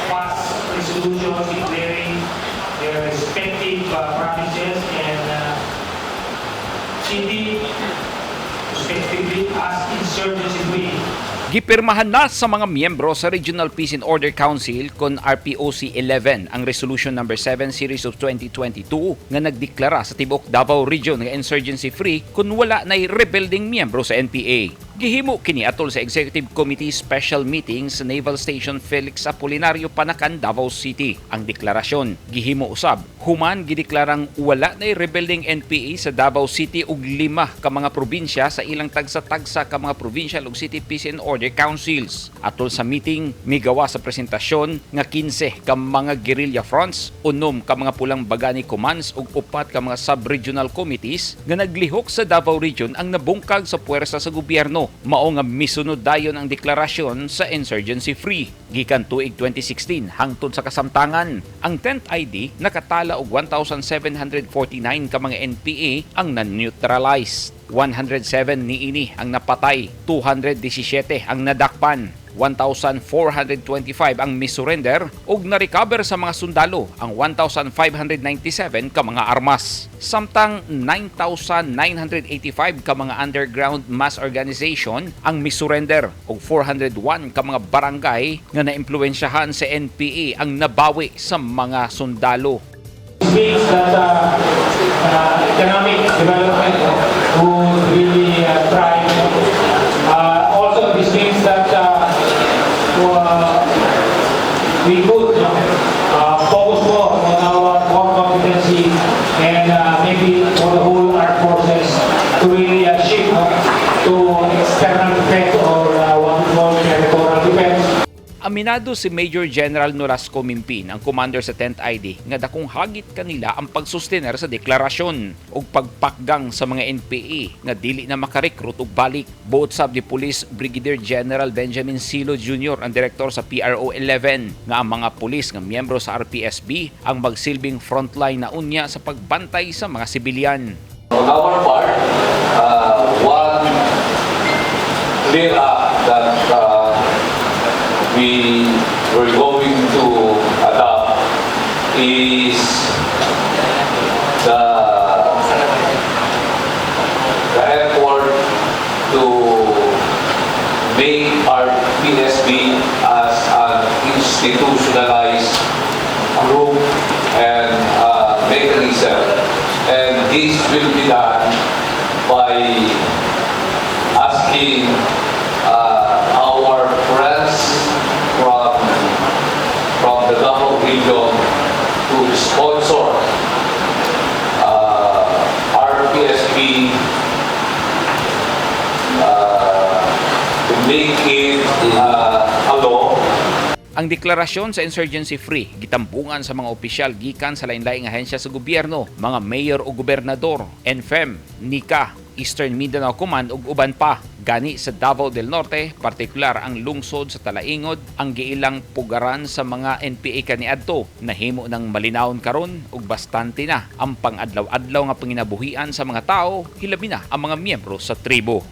Pass resolutions declaring their respective provinces and city respectively as insurgency free. Gipirmahan na sa mga miyembro sa Regional Peace and Order Council kon RPOC 11 ang Resolution Number 7 Series of 2022 nga nagdeklara sa tibuok Davao Region nga insurgency free kung wala nay rebeldeng miyembro sa NPA. Gihimo kini atol sa Executive Committee Special Meeting sa Naval Station Felix Apolinario, Panacan, Davao City. Ang deklarasyon gihimo usab human gideklarang wala nay rebeldeng NPA sa Davao City ug lima ka mga probinsya sa ilang tagsa-tagsa ka mga provincial ug city peace and order councils. Atol sa meeting, migawa sa presentasyon nga 15 ka mga guerrilla fronts, 6 ka mga Pulang Bagani commands ug 4 ka mga sub-regional committees nga naglihok sa Davao Region ang nabungkag sa puwersa sa gobyerno. Mao nga misunod dayon ang deklarasyon sa insurgency free. Gikan tuig 2016 hangtod sa kasamtangan, ang 10th ID nakatala og 1,749 ka mga NPA ang na-neutralize. 107 niini ang napatay, 217 ang nadakpan, 1,425 ang misurrender ug na-recover sa mga sundalo ang 1,597 ka mga armas. Samtang 9,985 ka mga underground mass organization ang misurrender ug 401 ka mga barangay nga naimpluwensyahan sa NPA ang nabawi sa mga sundalo. This means that economic development would really thrive. Also, this means that we could focus more on our core competency and maybe for the whole armed forces to really shift, no, to external defense or what we call territorial defense. Aminado si Major General Nolasco Mimpin, ang commander sa 10th ID, nga dakong hagit kanila ang pagsustener sa deklarasyon ug pagpakgang sa mga NPA nga dili na makarekrut og balik. Buot sab ni Police Brigadier General Benjamin Silo Jr., ang direktor sa PRO 11, nga ang mga pulis nga miyembro sa RPSB ang magsilbing frontline na unya sa pagbantay sa mga sibilyan. On our part, one clear act that we were going to adopt is the effort to make our PSB as an institutionalized group and mechanism. And this will be done by asking our friends from the Davao Region to sponsor RPSB to make it a law. Ang deklarasyon sa insurgency free gitambungan sa mga opisyal gikan sa lain-laing ahensya sa gobyerno, mga mayor o gobernador, NFEM, NICA, Eastern Mindanao Command ug uban pa. Gani sa Davao del Norte, partikular ang lungsod sa Talaingod, ang giilang pugaran sa mga NPA kaniadto, nahimo ng malinawon karon ug bastante na ang pang-adlaw-adlaw nga panginabuhian sa mga tao, hilabi na ang mga miyembro sa tribo.